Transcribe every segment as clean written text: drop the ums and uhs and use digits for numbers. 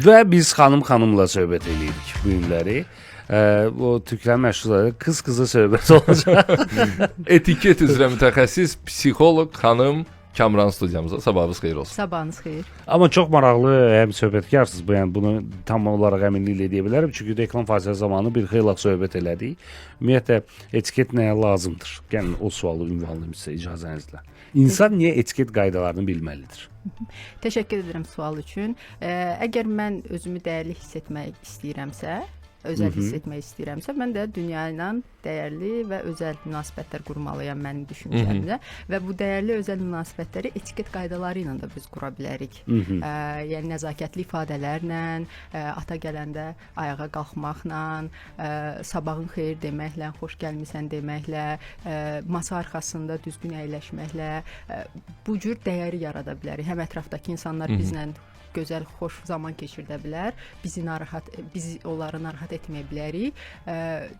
Və biz xanım xanımla söhbət eləyirik bu günləri. O türklərin məşhurları qız qıza söhbət olacaq. Etiket üzrə mütəxəssis, psixoloq xanım Kamran studiyamıza. Sabahınız xeyir olsun. Sabahınız xeyir. Amma çox maraqlı həm söhbətkarsınız bu, yəni bunu tam olaraq əminliklə deyə bilərəm. Çünki reklam fasiləsi zamanı bir xeyli söhbət elədik. Ümumiyyətlə etiket nəyə lazımdır? Gəlin o sualı ünvanlayım sizə icazənizlə. İnsan niyə etiket qaydalarını bilməlidir? Təşəkkür edirəm sual üçün. Əgər mən özümü dəyərli hiss etmək istəyirəmsə, özəl hiss etmək istəyirəmsə, mən də dünya ilə dəyərli və özəl münasibətlər qurmalıyam mənim düşüncəmdə. Və bu dəyərli özəl münasibətləri etiket qaydaları ilə də biz qura bilərik. Yəni nəzakətli ifadələrlə, ata gələndə ayağa qalxmaqla, sabahın xeyir deməklə, xoş gəlmisən deməklə, masa arxasında düzgün əyləşməklə, bu cür dəyəri yarada bilərik. Həm ətrafdakı insanlar bizlə gözəl, xoş zaman keçirdə bilər, bizi onları narahat etməyə bilərik.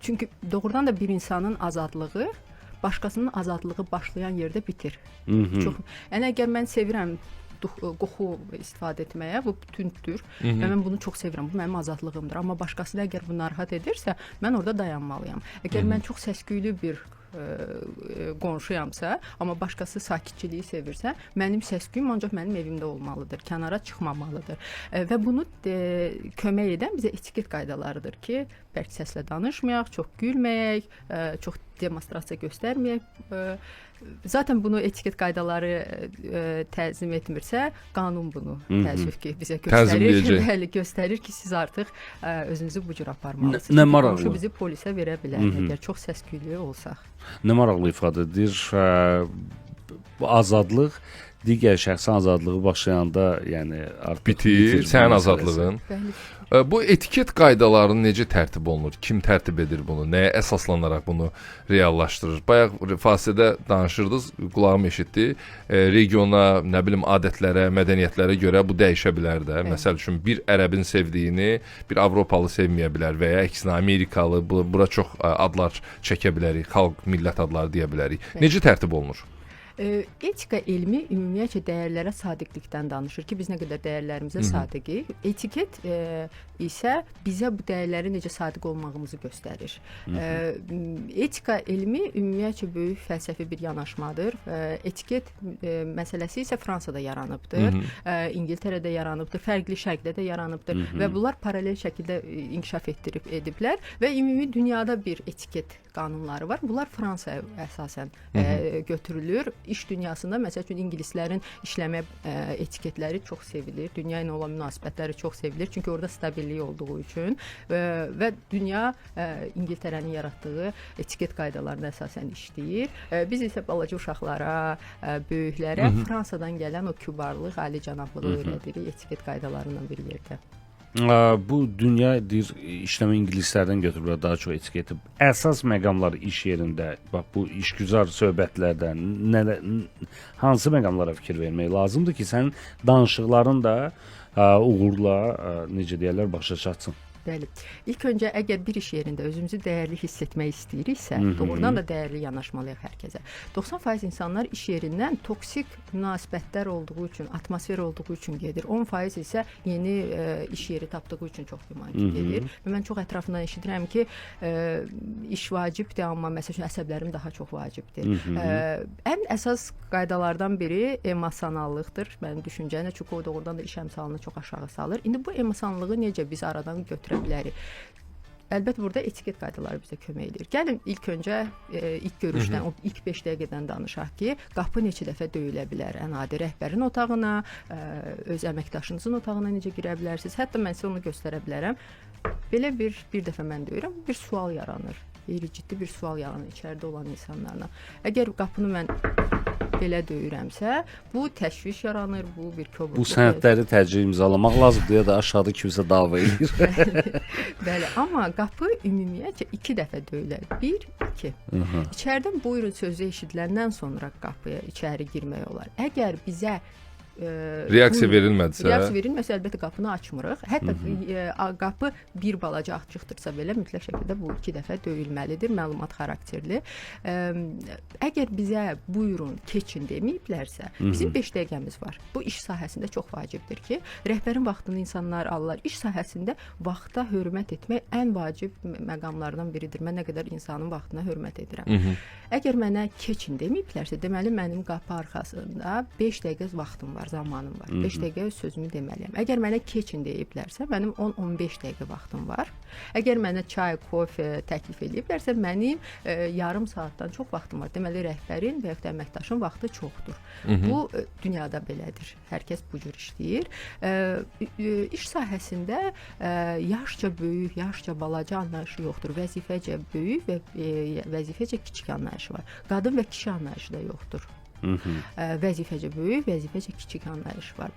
Çünki doğrudan da bir insanın azadlığı başqasının azadlığı başlayan yerdə bitir. Çox. Yəni əgər mən sevirəm qoxu istifadə etməyə, bu tündür və mən bunu çox sevirəm. Bu mənim azadlığımdır. Amma başqasını əgər bu narahat edirsə, mən orada dayanmalıyam. Əgər mən çox səs-küylü bir qonşuyamsa, amma başqası sakitçiliyi sevirsə, mənim səs-küyüm ancaq mənim evimdə olmalıdır, kənara çıxmamalıdır. Və bunu kömək edən bizə etiket qaydalarıdır ki, bərk səslə danışmayaq, çox gülməyək, çox demonstrasiya göstərməyək. Zaten bunu etiket qaydaları tənzim etmirsə, qanun bunu təəssüf ki bizə göstərir. Bəli, göstərir ki, siz artıq özünüzü bu cür aparmalısınız. Nə maraqlı. Qonşu bizi polisə verə bilər, əgər çox səs-küylü olsaq. Nə maraqlı ifadədir. Bu azadlıq digər şəxsin azadlığı başlayanda, yəni artıq bitir, sənin azadlığın. Bəli. Bu etiket qaydaları necə tərtib olunur? Kim tərtib edir bunu? Nəyə əsaslanaraq bunu reallaşdırır? Bayaq fasilədə danışırdınız, qulağım eşitdi. Regiona, nə bilim, adətlərə, mədəniyyətlərə görə bu dəyişə bilər də. Bəli. Məsəl üçün, bir ərəbin sevdiyini bir Avropalı sevməyə bilər və ya əksinə Amerikalı, bura çox adlar çəkə bilərik, xalq, millət adları deyə bilərik. Bəli. Necə tərtib olunur? Etika elmi ümumiyyətcə dəyərlərə sadiqlikdən danışır ki, biz nə qədər dəyərlərimizə sadiqik. Etiket isə bizə bu dəyərlərə necə sadiq olmağımızı göstərir. Etika elmi ümumiyyətcə böyük fəlsəfi bir yanaşmadır. Etiket məsələsi isə Fransada yaranıbdır, İngiltərədə yaranıbdır, fərqli şərqdə də yaranıbdır və bunlar paralel şəkildə inkişaf etdirib ediblər və ümumi dünyada bir etiket qanunları var. Bunlar Fransaya əsasən götürülür. İş dünyasında, məsəl üçün, ingilislərin işləmə etiketləri çox sevilir. Dünya ilə olan münasibətləri çox sevilir. Çünki orada stabillik olduğu üçün və dünya İngiltərənin yaratdığı etiket qaydalarına əsasən işləyir. Biz isə balaca uşaqlara, böyüklərə Fransadan gələn o kübarlıq, alicənablığı öyrədirik etiket qaydalarından bir yerdə. Bu dünya deyir, işləmə ingilislərdən götürüblər daha çox etiketi. Əsas məqamlar iş yerində, bax bu işgüzar söhbətlərdə hansı məqamlara fikir vermək lazımdır ki, sənin danışıqların da uğurla, necə deyərlər, başa çatsın. Bəli. İlk öncə əgər bir iş yerində özümüzü dəyərli hiss etmək istəyiriksə, doğrudan da dəyərli yanaşmalıyıq hər kəsə. 90% insanlar iş yerindən toksik münasibətlər olduğu üçün, atmosfer olduğu üçün gedir. 10% isə yeni iş yeri tapdığı üçün çox güman ki gedir. Və mən çox ətrafından eşidirəm ki, iş vacibdir, amma məsəl üçün əsəblərim daha çox vacibdir. Ən əsas qaydalardan biri emosionallıqdır mənim düşüncəmdə, çünki o doğrudan da iş əmsalını çox aşağı salır. İndi bu emosionallığı necə biz aradan götürə bilərik? Əlbəttə burada etiket qaydaları bizə kömək edir. Gəlin ilk öncə ilk görüşdən, o ilk 5 dəqiqədən danışaq ki, qapı neçə dəfə döyülə bilər. Ən adi rəhbərin otağına, öz əməkdaşınızın otağına necə girə bilərsiniz? Hətta mən sizə onu göstərə bilərəm. Belə bir dəfə mən döyürəm, bir sual yaranır. Qeyri-ciddi bir sual yaranır içəridə olan insanlarla. Əgər qapını mən belə döyürəmsə, bu təşviş yaranır, bu bir kobudluq. Bu sənədləri təcili imzalamaq lazımdır ya da aşağıda kimsə dava eləyir. Bəli, amma qapı ümumiyyətcə 2 dəfə döyülər. 1, 2. İçəridən buyurun sözü eşidiləndən sonra qapıya içəri girmək olar. Əgər bizə Reaksiya verilmədisə, reaksiya verilməsə əlbəttə qapını açmırıq. Hətta qapı bir balaca açıqdırsa belə mütləq şəkildə bu 2 dəfə döyülməlidir, məlumat xarakterli. Əgər bizə buyurun, keçin deməyiblərsə, bizim 5 dəqiqəmiz var. Bu iş sahəsində çox vacibdir ki, rəhbərin vaxtını insanlar alırlar. İş sahəsində vaxta hörmət etmək ən vacib məqamlardan biridir. Mən nə qədər insanın vaxtına hörmət edirəm. Əgər mənə keçin deməyiblərsə, deməli mənim qapı arxasında 5 dəqiqə vaxtım var, zamanım var. 5 dəqiqə öz sözümü deməliyəm. Əgər mənə keçin deyiblərsə, mənim 10-15 dəqiqə vaxtım var. Əgər mənə çay, kofe təklif eləyiblərsə, mənim yarım saatdan çox vaxtım var. Deməli rəhbərin və yaxud da əməkdaşın vaxtı çoxdur. Bu dünyada belədir. Hər kəs bu cür işləyir. İş sahəsində yaşca böyük, yaşca balaca anlayışı yoxdur. Vəzifəcə böyük və vəzifəcə kiçik anlayışı var. Qadın və kişi anlayışı da yoxdur. Vəzifəcə böyük, vəzifəcə kiçik anlayış var.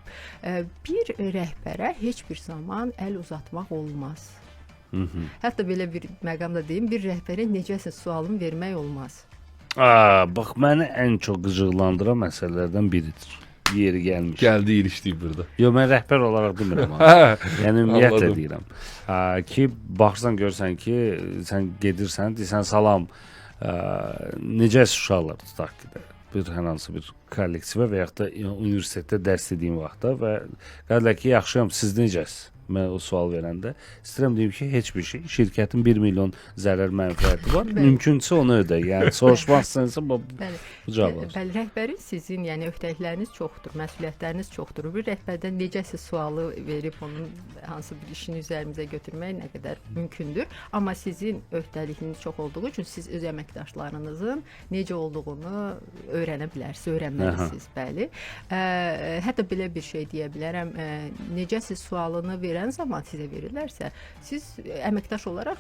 Bir rəhbərə heç bir zaman əl uzatmaq olmaz. Hətta belə bir məqamda deyim, bir rəhbərə necəsə sualını vermək olmaz. Bax məni ən çox qıcıqlandıran məsələlərdən biridir. Yeri gəlmiş. Gəldi ilişdik burada. Yox, mən rəhbər olaraq demirəm. Yəni ümumiyyətlə deyirəm. Ki baxırsan görsən ki, sən gedirsən, deyirsən salam, necəsiz uşaqlar, tutaq ki də bir hər hansı bir kollektivə və yaxud da universitetdə dərs dediyim vaxtda və gəlirlər ki, yaxşıyam, siz necəsiz? Mən o sual verəndə istəyirəm deyim ki, heç bir şey. Şirkətin 1 milyon zərər mənfəəti var. Mümkünsə onu ödə. Yəni soruşmazsansa bu cavab alır. Bəli, rəhbərin sizin, yəni öhdəlikləriniz çoxdur, məsuliyyətləriniz çoxdur. Bir rəhbərdən necəsiz sualı verib onun hansı bir işini üzərimizə götürmək nə qədər mümkündür. Amma sizin öhdəlikləriniz çox olduğu üçün siz öz əməkdaşlarınızın necə olduğunu öyrənə bilərsiniz, öyrənməlisiniz, bəli. Hətta belə bir şey deyə bilərəm. Necəsiz sualını verən zaman sizə verirlərsə, siz əməkdaş olaraq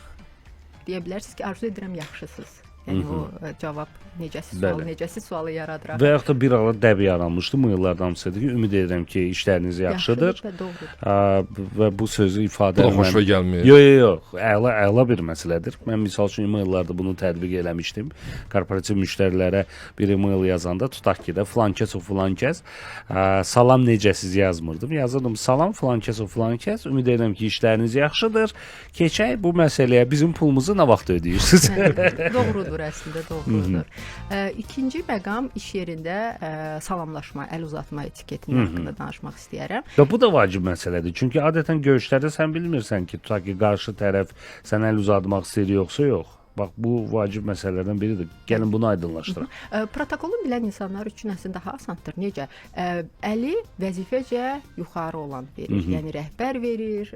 deyə bilərsiniz ki, arzu edirəm yaxşısınız. Yəni o cavab necəsiz sualı, necəsiz sualı yaradır. Və yaxud da bir ara dəb yaranmışdı, bu illərdə hamısı dedi ki, ümid edirəm ki, işləriniz yaxşıdır. Və doğrudur. Və bu sözü ifadə Bu da xoşuna gəlmir. Yox, yox. Əla bir məsələdir. Mən misal üçün e-maillarda bunu tətbiq eləmişdim. Korporativ müştərilərə bir e-mail yazanda tutaq ki də filan kəs o filan kəs salam necəsiz yazmırdım. Yazırdım salam filan kəs o filan kəs. Ümid edirəm ki, işləriniz yaxşıdır. Keçək bu məsələyə. Bizim pulumuzu nə vaxt ödəyirsiniz? Doğrudur, əslində doğrudur. İkinci məqam iş yerində salamlaşma, əl uzatma etiketinin haqqında danışmaq istəyirəm. Və bu da vacib məsələdir. Çünki adətən görüşlərdə sən bilmirsən ki, tutaq ki, qarşı tərəf sənə əl uzatmaq istəyir yoxsa yox. Bax, bu vacib məsələlərdən biridir. Gəlin bunu aydınlaşdıraq. Protokolu bilən insanlar üçün əslində daha asandır. Necə? Əli vəzifəcə yuxarı olan verir. Yəni rəhbər verir,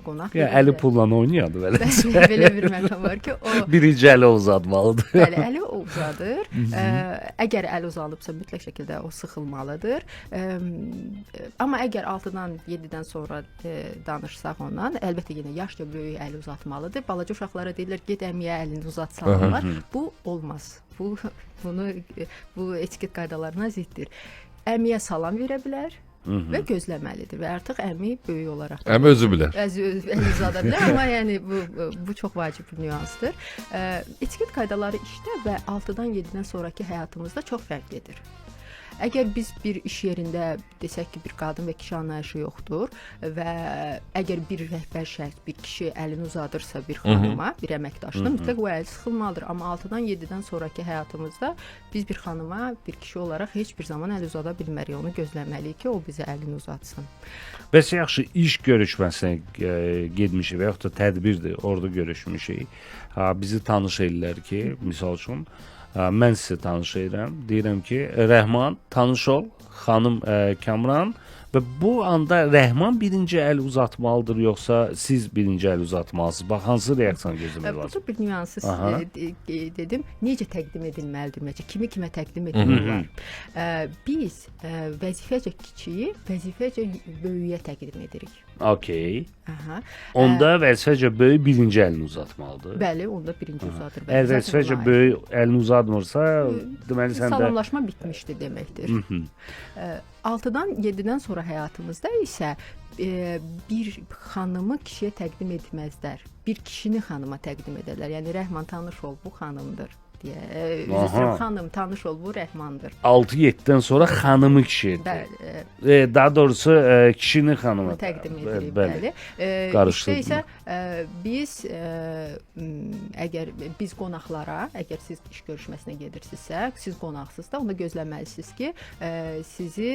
qonaq verir. Əli pulla oynayandı belə. Belə bir məqam var ki, o birinci əli uzatmalıdır. Bəli, əli o uzadır. Əgər əl uzalıbsa mütləq şəkildə o sıxılmalıdır. Amma əgər 6-dan 7-dən sonra danışsaq ondan, əlbəttə yenə yaşca böyük əli uzatmalıdır. Balaca uşaqlara deyirlər, get əmiyə əlini uzatsalar. Bu olmaz. Bu etiket qaydalarına ziddir. Əmiyə salam verə bilər və gözləməlidir və artıq əmi böyük olaraq. Əmi özü bilər. Əzi uzada bilər, amma yəni bu çox vacib bir nüansdır. Etiket qaydaları işdə və 6-dan 7-dən sonrakı həyatımızda çox fərq edir. Əgər biz bir iş yerində desək ki, bir qadın və kişi anlayışı yoxdur və əgər bir rəhbər şəxs, bir kişi əlini uzadırsa bir xanıma, bir əməkdaşına, mütləq o əl sıxılmalıdır. Amma 6-dan 7-dən sonrakı həyatımızda biz bir xanıma, bir kişi olaraq heç bir zaman əl uzada bilmərik. Onu gözləməliyik ki, o bizə əlini uzatsın. Bəs yaxşı, iş görüşməsinə getmişik və yaxud da tədbirdir, orada görüşmüşük. Bizi tanış ellər ki, misal üçün, mən sizi tanış edirəm. Deyirəm ki, Rəhman, tanış ol, xanım Kamran və bu anda Rəhman birinci əl uzatmalıdır, yoxsa siz birinci əl uzatmalısınız? Bax, hansı reaksiyanı gözləmək lazım? Burada bir nüansı dedim. Necə təqdim edilməlidir? Ümumiyyətcə, kimi kimə təqdim etmək olar? Biz vəzifəcə kiçiyi, vəzifəcə böyüyə təqdim edirik. Okey. Onda vəzifəcə böyük birinci əlini uzatmalıdır. Bəli, onda birinci uzadır. Əgər vəzifəcə böyük əlini uzatmırsa, deməli sən də salamlaşma bitmişdi deməkdir. 6-dan 7-dən sonra həyatımızda isə bir xanımı kişiyə təqdim etməzlər. Bir kişini xanıma təqdim edərlər. Yəni Rəhman, tanış ol, bu xanımdır deyə. Üzr istəyirəm, xanım, tanış ol, bu Rəhmandır. 6-7-dən sonra xanımı kişiyə. Bəli. Daha doğrusu kişini xanıma təqdim edirik, bəli. Qarışdırdım. İşdə isə biz əgər biz qonaqlara, əgər siz iş görüşməsinə gedirsinizsə, siz qonaqsınız da, onda gözləməlisiniz ki, sizi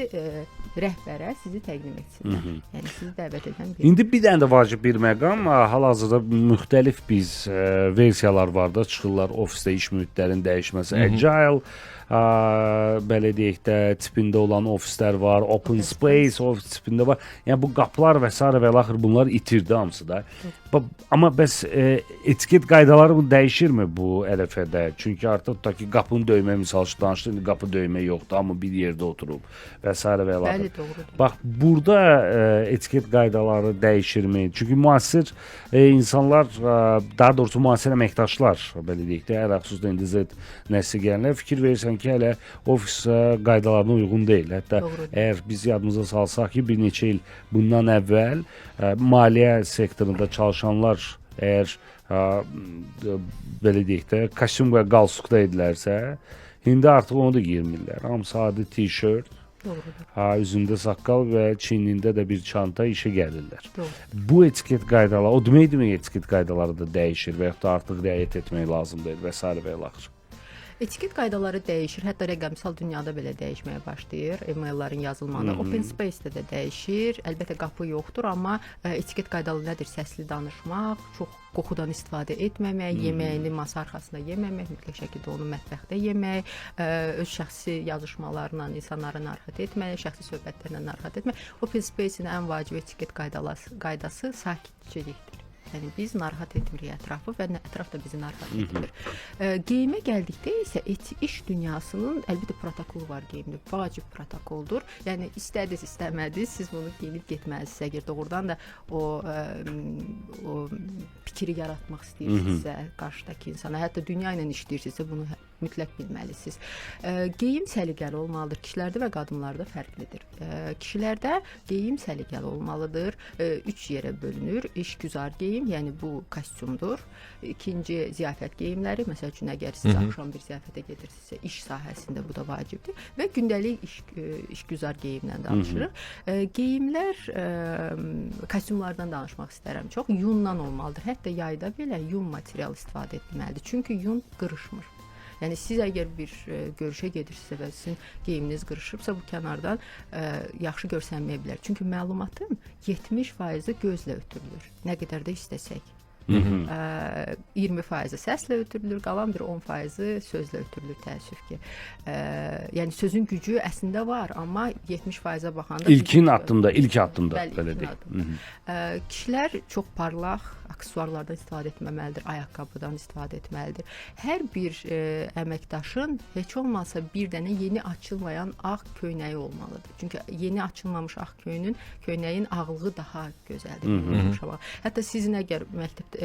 rəhbərə sizi təqdim etsinlər. Yəni sizi dəvət edən biri. İndi bir dənə də vacib bir məqam, hal-hazırda müxtəlif biz versiyalar var da, çıxırlar ofisdə iş mühitlərinin dəyişməsi, agile, belə deyək də tipində olan ofislər var, open space ofis tipində var. Yəni bu qapılar və sairə və ilaxır bunlar itirdi hamısı da. Amma bəs etiket qaydaları bu dəyişirmi bu ərəfədə? Çünki artıq tutaq ki, qapını döymək misal üçün danışdı, indi qapı döymək yoxdur, amma bir yerdə oturub və sairə və ilaxır. Bəli, doğrudur. Bax burada etiket qaydaları dəyişirmi? Çünki müasir insanlar, daha doğrusu müasir əməkdaşlar, belə deyək də, hələ xüsusilə indi Z nəsli gələnlər fikir verirsən ki, hələ ofis qaydalarına uyğun deyil. Hətta Doğrudur. əgər biz yadımıza salsaq ki, bir neçə il bundan əvvəl maliyyə sektorunda çalışanlar əgər belə deyək də, kostyum və qalstukda idilərsə, indi artıq onu da geymirlər. Hamısı adi t-shirt, Doğrudur. Üzündə saqqal və çiynində də bir çanta işə gəlirlər. Doğru. Bu etiket qaydaları, o demək etiket qaydaları da dəyişir və yaxud da artıq riayət etmək lazım deyil və sairə və ilaxır. Etiket qaydaları dəyişir. Hətta rəqəmsal dünyada belə dəyişməyə başlayır. E-maillərin yazılmağında, open space-də də dəyişir. Əlbəttə qapı yoxdur, amma etiket qaydaları nədir? Səsli danışmaq, çox qoxudan istifadə etməmək, yeməyini masa arxasında yeməmək, mütləq şəkildə onu mətbəxdə yemək, öz şəxsi yazışmalarla insanları narahat etməmək, şəxsi söhbətlərlə narahat etmək. Open space-in ən vacib etiket qaydası sakitçilikdir. Yəni biz narahat etmirik ətrafı və ətraf da bizi narahat etmir. Geyimə gəldikdə isə iş dünyasının əlbəttə protokolu var geyimdə. Vacib protokoldur. Yəni istədiniz, istəmədiniz, siz bunu geyinib getməlisiniz. Əgər doğrudan da o fikri yaratmaq istəyirsinizsə qarşıdakı insana, hətta dünya ilə işləyirsinizsə bunu mütləq bilməlisiniz. Geyim səliqəli olmalıdır. Kişilərdə və qadınlarda fərqlidir. Kişilərdə geyim səliqəli olmalıdır. Üç yerə bölünür. İşgüzar geyim, yəni bu kostyumdur. İkinci ziyafət geyimləri, məsəl üçün əgər siz axşam bir ziyafətə gedirsinizsə, iş sahəsində bu da vacibdir və gündəlik işgüzar geyimdən danışırıq. Geyimlər kostyumlardan danışmaq istərəm çox. Yundan olmalıdır. Hətta yayda belə yun material istifadə edilməlidir. Çünki yun qırışmır. Yəni siz əgər bir görüşə gedirsinizsə və sizin geyiminiz qırışıbsa, bu kənardan yaxşı görsənməyə bilər. Çünki məlumatın 70%-i gözlə ötürülür. Nə qədər də istəsək. 20%-i səslə ötürülür, qalan bir 10%-i sözlə ötürülür təəssüf ki. Yəni sözün gücü əslində var, amma 70%-ə baxanda İlkin addımda, ilk addımda Bəli, belə ilkin deyək. addımda. Kişilər çox parlaq aksesuarlardan istifadə etməməlidir, ayaqqabıdan istifadə etməlidir. Hər bir əməkdaşın heç olmasa bir dənə yeni açılmayan ağ köynəyi olmalıdır. Çünki yeni açılmamış ağ köynəyin ağlığı daha gözəldir. Hətta sizin əgər məktəbdə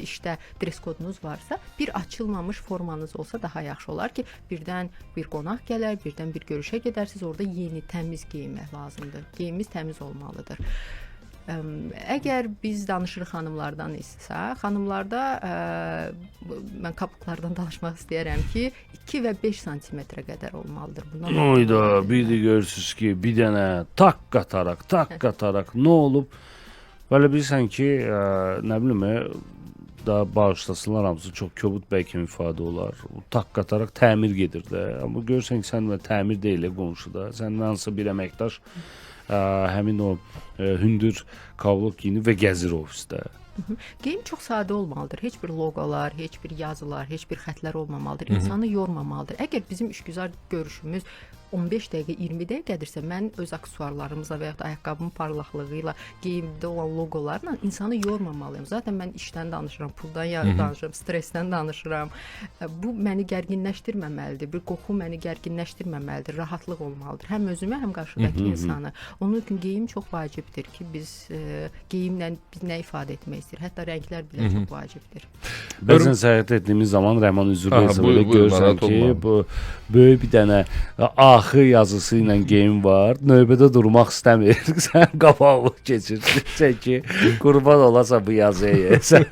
işdə dress kodunuz varsa, bir açılmamış formanız olsa daha yaxşı olar ki, birdən bir qonaq gələr, birdən bir görüşə gedərsiniz, orada yeni, təmiz geyinmək lazımdır. Geyimimiz təmiz olmalıdır. Əgər biz danışırıq xanımlardan isə, xanımlarda mən kabuklardan danışmaq istəyirəm ki, 2 və 5 santimetrə qədər olmalıdır. Bundan Oyda, artıq bir də görürsüz ki, bir dənə tak qataraq, tak qataraq nə olub? Belə bilirsən ki, nə bilim, da bağışlasınlar hamısı çox kobud bəlkə ifadə olar. Tak qataraq təmir gedir də. Amma görürsən ki, sən təmir deyil qonşuda. Sən hansısa bir əməkdaş həmin o hündür kablok geyinib və gəzir ofisdə. Geyim çox sadə olmalıdır. Heç bir loqolar, heç bir yazılar, heç bir xətlər olmamalıdır. İnsanı yormamalıdır. Əgər bizim işgüzar görüşümüz 15 dəqiqə, 20 dəqiqədirsə, mən öz aksesuarlarımızla və yaxud da ayaqqabımın parlaqlığı ilə, geyimdə olan loqolarla insanı yormamalıyam. Zaten mən işdən danışıram, puldan danışıram, stressdən danışıram. Bu məni gərginləşdirməməlidir. Bir qoxu məni gərginləşdirməməlidir. Rahatlıq olmalıdır. Həm özümə, həm qarşıdakı insanı. Onun üçün geyim çox vacibdir ki, biz geyimlə biz nə ifadə etmək istəyirik. Hətta rənglər belə çox vacibdir. Bəzən səyahət etdiyimiz zaman Rəhman üzr Aha, deyilsə buyur, belə buyur, görürsən narahat ki, olma. bu böyük bir dənə ağ Qaxı yazısı ilə geyim var. Növbədə durmaq istəmir. Sən qabağına keçirsən ki, qurban olasan bu yazıya. Sən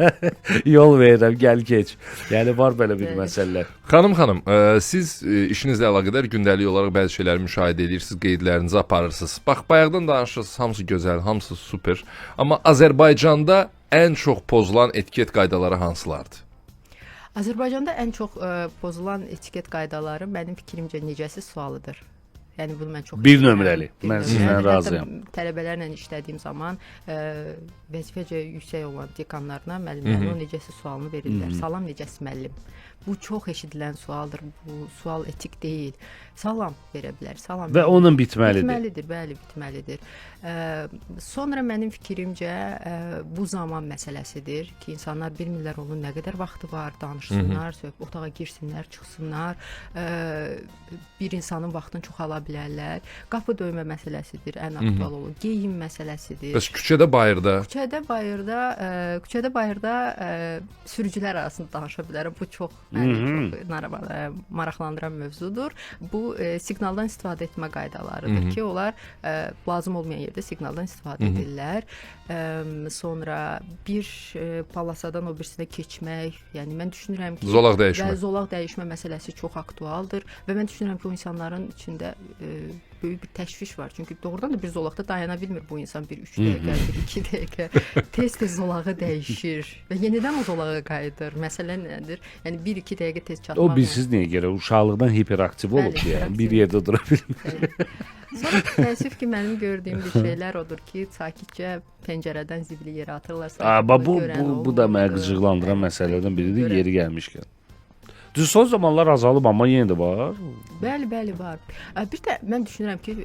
yol verirəm, gəl keç. Yəni var belə bir məsələlər. Xanım, siz işinizlə əlaqədar gündəlik olaraq bəzi şeyləri müşahidə edirsiniz, qeydlərinizi aparırsınız. Bax, bayaqdan danışırsınız, hamısı gözəl, hamısı super. Amma Azərbaycanda ən çox pozulan etiket qaydaları hansılardır? Azərbaycanda ən çox pozulan etiket qaydaları mənim fikrimcə necəsi sualıdır. Yəni bunu mən çox Bir nömrəli. Mən sizinlə razıyam. Tələbələrlə işlədiyim zaman vəzifəcə yüksək olan dekanlarına, müəllimlərinə o necəsi sualını verirlər. Salam necəsi müəllim? Bu çox eşidilən sualdır. Bu sual etik deyil. Salam verə bilər. Salam. Və onunla bitməlidir. Bitməlidir, bəli, bitməlidir. Sonra mənim fikrimcə bu zaman məsələsidir ki, insanlar bilmirlər onun nə qədər vaxtı var, danışsınlar, otağa girsinlər, çıxsınlar. Bir insanın vaxtını çox ala bilərlər. Qapı döymə məsələsidir, ən aktual olan. Geyim məsələsidir. Bəs küçədə, bayırda? Küçədə, bayırda sürücülər arasında danışa bilərəm. Bu çox məni çox maraqlandıran mövzudur. Bu siqnaldan istifadə etmə qaydalarıdır ki, onlar lazım olmayan yerdə siqnaldan istifadə edirlər. Sonra bir palasadan o birisinə keçmək, yəni mən düşünürəm ki, zolaq dəyişmə. Və zolaq dəyişmə məsələsi çox aktualdır və mən düşünürəm ki, o insanların içində böyük bir təşviş var. Çünki doğrudan da bir zolaqda dayana bilmir bu insan bir 3 dəqiqə, bir 2 dəqiqə. Tez-tez zolağı dəyişir və yenidən o zolağa qayıdır. Məsələ nədir? Yəni 1-2 dəqiqə tez çatmaq. O bilsiz niyə görə uşaqlıqdan hiperaktiv olub ki, yəni bir yerdə dura bilmir. Sonra təəssüf ki, mənim gördüyüm bir şeylər odur ki, sakitcə pəncərədən zibili yerə atırlar. Bu da məni qıcıqlandıran məsələlərdən biridir, yeri gəlmişkən. Düz son zamanlar azalıb, amma yenə də var. Bəli, bəli, var. Bir də mən düşünürəm ki,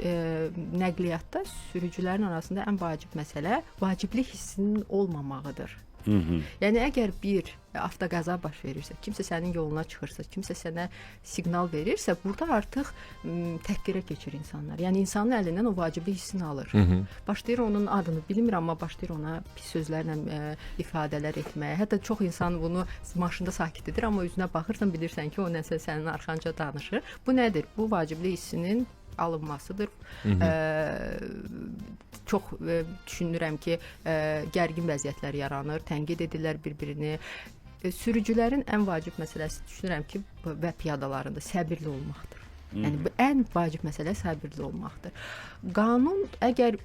nəqliyyatda sürücülərin arasında ən vacib məsələ vaciblik hissinin olmamağıdır. Yəni əgər bir avtoqəza baş verirsə, kimsə sənin yoluna çıxırsa, kimsə sənə siqnal verirsə, burada artıq təhqirə keçir insanlar. Yəni insanın əlindən o vaciblik hissini alır. Başlayır onun adını bilmir, amma başlayır ona pis sözlərlə ifadələr etməyə. Hətta çox insan bunu maşında sakit edir, amma üzünə baxırsan bilirsən ki, o nəsə sənin arxanca danışır. Bu nədir? Bu vaciblik hissinin alınmasıdır. Çox düşünürəm ki, gərgin vəziyyətlər yaranır, tənqid edirlər bir-birini. Sürücülərin ən vacib məsələsi düşünürəm ki, və piyadaların da səbirli olmaqdır. Yəni bu ən vacib məsələ səbirli olmaqdır. Qanun əgər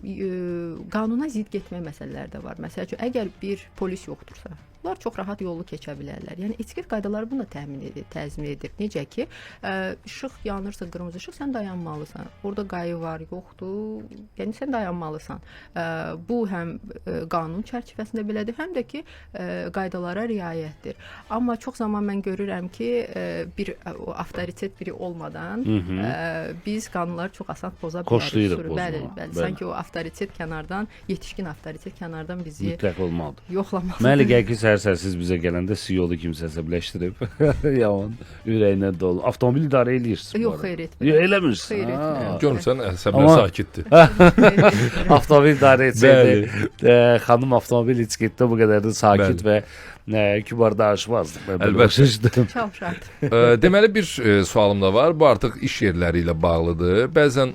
qanuna zidd getmək məsələləri də var. Məsəl üçün, əgər bir polis yoxdursa, bunlar çox rahat yolu keçə bilərlər. Yəni etiket qaydaları bunu təmin edir, təzmin edir. Necə ki, işıq yanırsa, qırmızı işıq, sən dayanmalısan. Orada qayı var, yoxdur. Yəni sən dayanmalısan. Bu həm qanun çərçivəsində belədir, həm də ki, qaydalara riayətdir. Amma çox zaman mən görürəm ki, bir avtoritet biri olmadan biz qanunları çox asan poza bilərik. Bəli, bəli. Sanki o avtoritet kənardan, yetişkin avtoritet kənardan bizi mütləq olmalıdır. Yoxlamalıdır. Mənə elə gəlir ki, səhər-səhər siz bizə gələndə siz yolu kimsə əsəbləşdirib, yaman ürəyinə dolu. Avtomobil idarə eləyirsiniz. Yox, xeyr etmirəm. Yox, eləmirsiniz. Xeyr etmirəm. Görmüsən, əsəblər sakitdir. Avtomobil idarə etsəydi, xanım avtomobil etiketdə bu qədər də sakit və kübar danışmazdı. Əlbəttə. Çalışardım. Deməli, bir sualım da var. Bu artıq iş yerləri ilə bağlıdır. Bəzən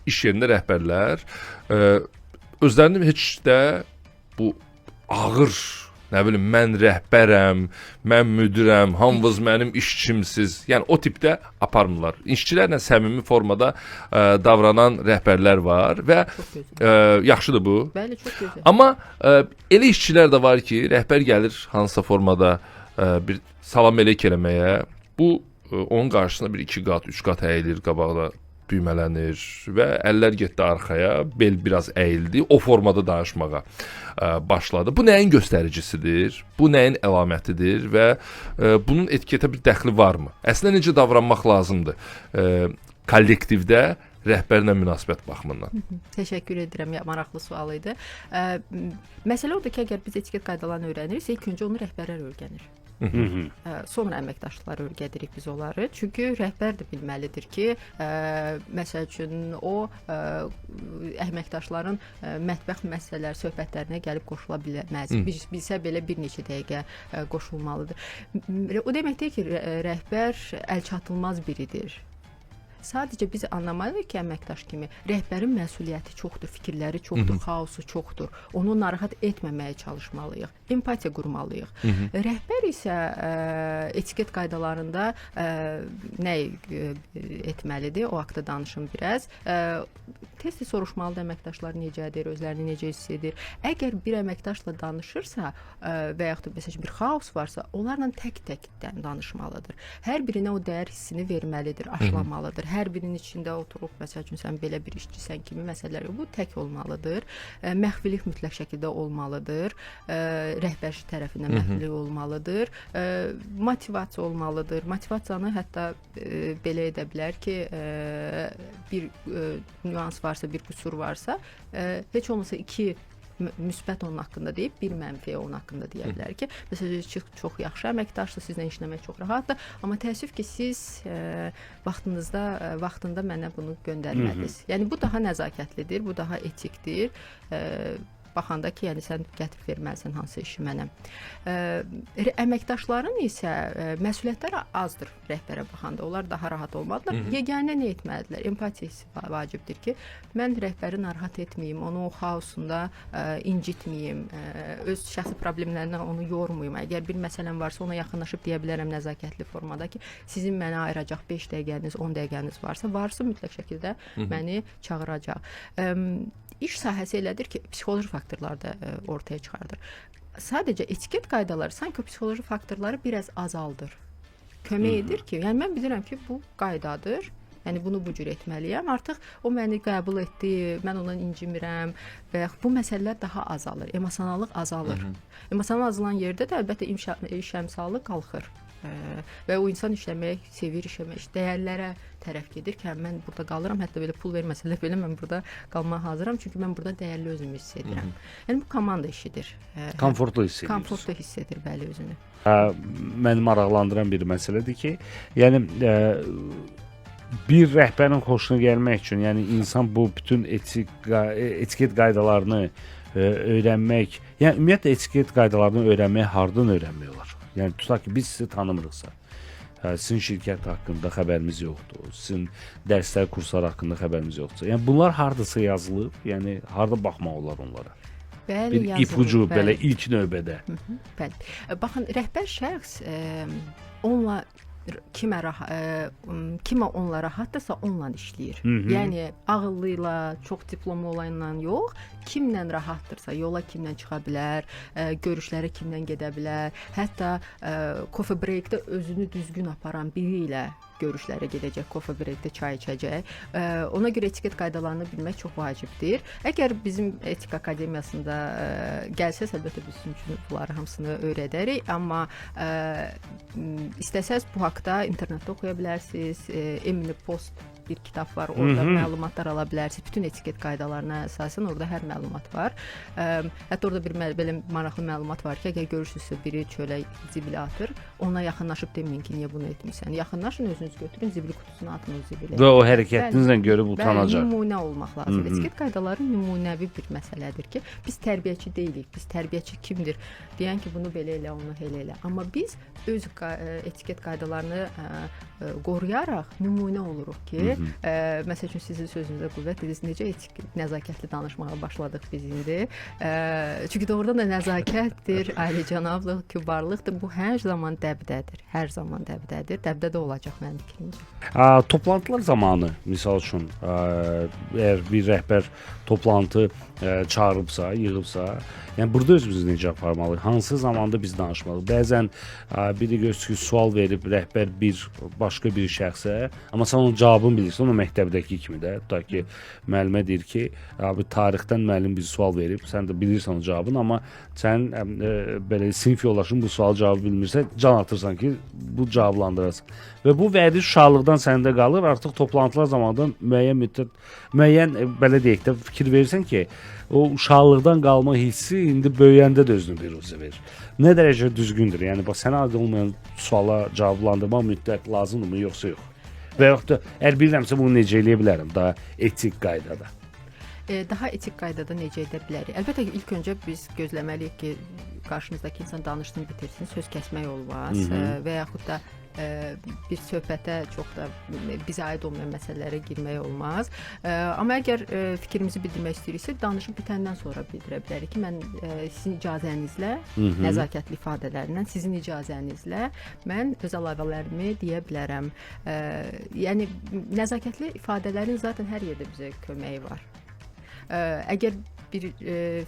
iş yerində rəhbərlər özlərini heç də bu ağır, nə bilim, mən rəhbərəm, mən müdirəm, hamınız mənim işçimsiz. Yəni o tipdə aparmırlar. İşçilərlə səmimi formada davranan rəhbərlər var və yaxşıdır bu. Bəli, çox gözəl. Amma elə işçilər də var ki, rəhbər gəlir hansısa formada bir salam elək eləməyə. Bu onun qarşısına bir 2 qat, 3 qat əyilir, qabaqda düymələnir və əllər getdi arxaya, bel biraz əyildi, o formada danışmağa başladı. Bu nəyin göstəricisidir? Bu nəyin əlamətidir və bunun etiketə bir dəxli varmı? Əslində necə davranmaq lazımdır kollektivdə rəhbərlə münasibət baxımından? Təşəkkür edirəm, maraqlı sual idi. Məsələ odur ki, əgər biz etiket qaydalarını öyrəniriksə, ilk öncə onu rəhbərlər öyrənir. Sonra əməkdaşlar öyrədirik biz onları. Çünki rəhbər də bilməlidir ki, məsəl üçün o əməkdaşların mətbəx məsələləri, söhbətlərinə gəlib qoşula bilməz. Bilsə belə bir neçə dəqiqə qoşulmalıdır. O demək deyil ki, rəhbər əlçatılmaz biridir. Sadəcə biz anlamalıyıq ki, əməkdaş kimi rəhbərin məsuliyyəti çoxdur, fikirləri çoxdur, xaosu çoxdur. Onu narahat etməməyə çalışmalıyıq. Empatiya qurmalıyıq. Rəhbər isə etiket qaydalarında nə etməlidir? O haqda danışım biraz. Tez-tez soruşmalıdır əməkdaşlar necədir, özlərini necə hiss edir. Əgər bir əməkdaşla danışırsa və yaxud da məsəl üçün bir xaos varsa, onlarla tək-təkdən danışmalıdır. Hər birinə o dəyər hissini verməlidir, aşılamalıdır. Hər birinin içində oturub, məsəl üçün sən belə bir işçisən kimi məsələlər yox. Bu tək olmalıdır. Məxfilik mütləq şəkildə olmalıdır. Rəhbər tərəfindən məxfilik olmalıdır. Motivasiya olmalıdır. Motivasiyanı hətta belə edə bilər ki, bir nüans varsa, bir qüsur varsa, heç olmasa iki müsbət onun haqqında deyib, bir mənfi onun haqqında deyə bilər ki, məsələn, çox yaxşı əməkdaşdır, sizlə işləmək çox rahatdır, amma təəssüf ki, siz vaxtında mənə bunu göndərmədiniz. Yəni bu daha nəzakətlidir, bu daha etikdir. Baxanda ki, yəni sən gətirib verməlisən hansı işi mənə. Əməkdaşların isə məsuliyyətləri azdır rəhbərə baxanda. Onlar daha rahat olmalıdırlar. Yeganə nə etməlidirlər? Empatiya hissi vacibdir ki, mən rəhbəri narahat etməyim, onu o xaosunda incitməyim, öz şəxsi problemlərindən onu yormayım. Əgər bir məsələm varsa, ona yaxınlaşıb deyə bilərəm nəzakətli formada ki, sizin mənə ayıracaq 5 dəqiqəniz, 10 dəqiqəniz varsa mütləq şəkildə məni çağıracaq. İş sahəsi elədir ki, psixoloji faktorlar da ortaya çıxardır. Sadəcə etiket qaydaları sanki o psixoloji faktorları biraz azaldır. Kömək edir ki, yəni mən bilirəm ki, bu qaydadır. Yəni bunu bu cür etməliyəm. Artıq o məni qəbul etdi, mən ondan incimirəm və yaxud bu məsələlər daha azalır. Emosionallıq azalır. Emosional azalan yerdə də əlbəttə iş əmsalı qalxır. Və o insan işləməyi sevir, işləmək, dəyərlərə tərəf gedir ki, mən burada qalıram, hətta belə pul verməsələr belə mən burada qalmağa hazıram, çünki mən burada dəyərli özümü hiss edirəm. Yəni bu komanda işidir. Komfortlu hiss edir. Komfortlu hiss edir, bəli, özünü. Məni maraqlandıran bir məsələdir ki, yəni bir rəhbərin xoşuna gəlmək üçün, yəni insan bu bütün etiket qaydalarını öyrənmək, yəni ümumiyyətlə etiket qaydalarını öyrənməyi hardan öyrənmək olar? Yəni tutaq ki, biz sizi tanımırıqsa, sizin şirkət haqqında xəbərimiz yoxdur, sizin dərslər, kurslar haqqında xəbərimiz yoxdur. Yəni bunlar hardasa yazılıb, yəni harda baxmaq olar onlara? Bəli, bir yazılıb, ipucu bəli. Belə ilk növbədə. Bəli. Baxın, rəhbər şəxs onunla kimə onunla rahatdırsa onunla işləyir. Yəni ağıllı ilə, çox diplomlu olanla yox, kimlə rahatdırsa, yola kimlə çıxa bilər, görüşlərə kimlə gedə bilər, hətta coffee breakdə özünü düzgün aparan biri ilə görüşlərə gedəcək, coffee breakdə çay içəcək. Ona görə etiket qaydalarını bilmək çox vacibdir. Əgər bizim Etika Akademiyasında gəlsəz, əlbəttə biz sizin üçün bunları hamısını öyrədərik, amma istəsəz bu haqda internetdə oxuya bilərsiniz. Emily Post bir kitab var, orada məlumatlar ala bilərsiniz. Bütün etiket qaydalarına əsasən orada hər məlumat var. Hətta orada bir belə maraqlı məlumat var ki, əgər görürsünüzsə biri çölə zibil atır, ona yaxınlaşıb deməyin ki, niyə bunu etmisən. Yaxınlaşın, özünüz götürün, zibil qutusuna atın o zibili. Və o hərəkətinizlə görüb utanacaq. Bəli, nümunə olmaq lazımdır. Etiket qaydaları nümunəvi bir məsələdir ki, biz tərbiyəçi deyilik. Biz tərbiyəçi kimdir? Deyən ki, bunu belə elə, onu elə elə. Amma biz öz etiket qaydalarını qoruyaraq nümunə oluruq ki, məsəl üçün sizin sözünüzə qüvvət dediniz, necə etik, nəzakətli danışmağa başladıq biz indi. Çünki doğrudan da nəzakətdir, alicənablıq, kübarlıqdır. Bu hər zaman dəbdədir. Hər zaman dəbdədir. Dəbdə də olacaq mənim fikrimcə. Toplantılar zamanı, misal üçün, əgər bir rəhbər toplantı çağırıbsa, yığıbsa, yəni burada özümüzü necə aparmalıyıq? Hansı zamanda biz danışmalıyıq? Bəzən biri görürsünüz ki, sual verib rəhbər bir başqa bir şəxsə, amma sən onun cavabını bilirsən, o məktəbdəki kimi də, tutaq ki, müəllimə deyir ki, abi tarixdən müəllim bir sual verib, sən də bilirsən o cavabını, amma sən belə sinif yoldaşın bu sual cavabı bilmirsə, can atırsan ki, bu cavablandırasan. Və bu vədi uşaqlıqdan səndə qalır, artıq toplantılar zamanında müəyyən müddət, müəyyən belə deyək də fikir verirsən ki, o uşaqlıqdan qalma hissi indi böyüyəndə də özünü biruzə verir. Nə dərəcə düzgündür? Yəni bax sənə aid olmayan suala cavablandırmaq mütləq lazımdırmı, yoxsa yox? Və yaxud da əgər bilirəmsə bunu necə eləyə bilərəm daha etik qaydada? Daha etik qaydada necə edə bilərik? Əlbəttə ki, ilk öncə biz gözləməliyik ki, qarşımızdakı insan danışsın, bitirsin, söz kəsmək olmaz və yaxud da bir söhbətə çox da bizə aid olmayan məsələlərə girmək olmaz. Amma əgər fikrimizi bildirmək istəyiriksə, danışıb bitəndən sonra bildirə bilərik ki, mən sizin icazənizlə, nəzakətli ifadələrlə, sizin icazənizlə mən öz əlavələrimi deyə bilərəm. Yəni nəzakətli ifadələrin zaten hər yerdə bizə köməyi var. Əgər bir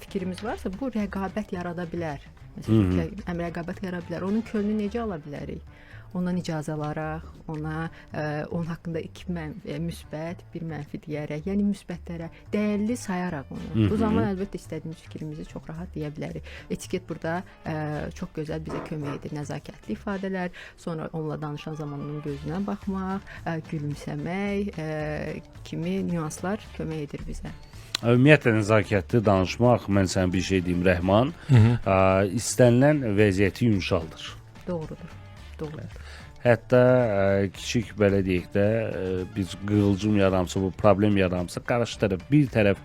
fikrimiz varsa, bu rəqabət yarada bilər. Məsələn, rəqabət yarada bilər. Onun könlünü necə ala bilərik? Ondan icazə alaraq, ona onun haqqında iki müsbət, bir mənfi deyərək, yəni müsbətlərə dəyərli sayaraq onu. Bu zaman əlbəttə istədiyimiz fikrimizi çox rahat deyə bilərik. Etiket burada çox gözəl bizə kömək edir. Nəzakətli ifadələr, sonra onunla danışan zaman onun gözünə baxmaq, gülümsəmək kimi nüanslar kömək edir bizə. Ümumiyyətlə nəzakətli danışmaq, mən sənə bir şey deyim Rəhman, istənilən vəziyyəti yumşaldır. Doğrudur. Doğrudur. Hətta kiçik belə deyək də bir qığılcım yaransa, bu problem yaransa, qarşı tərəf bir tərəf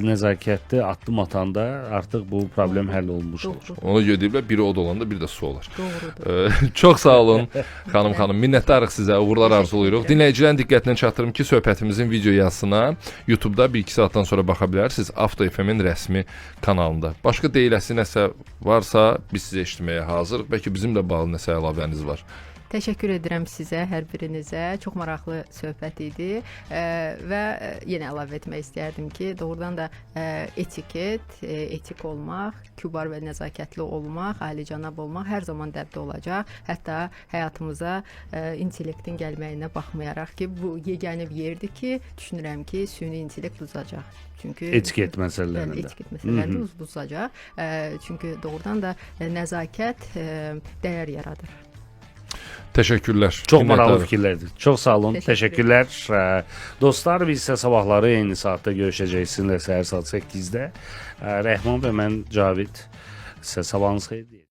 nəzakətli addım atanda artıq bu problem həll olunmuş olur. Ona görə deyiblər, biri od olanda bir də su olar. Doğrudur. Çox sağ olun xanım xanım. Minnətdarıq sizə. Uğurlar arzulayırıq. Dinləyicilərin diqqətinə çatdırım ki, söhbətimizin video yazısına YouTube-da 1-2 saatdan sonra baxa bilərsiniz. Avto FM-in rəsmi kanalında. Başqa deyiləsi nəsə varsa biz sizə eşitməyə hazırıq. Bəlkə bizimlə bağlı nəsə əlavəniz var. Təşəkkür edirəm sizə, hər birinizə. Çox maraqlı söhbət idi və yenə əlavə etmək istərdim ki, doğrudan da etiket, etik olmaq, kübar və nəzakətli olmaq, alicənab olmaq hər zaman dəbdə olacaq. Hətta həyatımıza intellektin gəlməyinə baxmayaraq ki, bu yeganə bir yerdir ki, düşünürəm ki, süni intellekt uzacaq. Çünki etiket məsələlərində. Bəli, etiket məsələlərində uzacaq. Çünki doğrudan da nəzakət dəyər yaradır. Təşəkkürlər. Çox maraqlı fikirlərdir. Çox sağ olun. Təşəkkürlər. Dostlar, biz isə sabahları eyni saatda görüşəcəyik sizinlə səhər saat 8-də. Rəhman və mən Cavid sizə sabahınız xeyir deyək.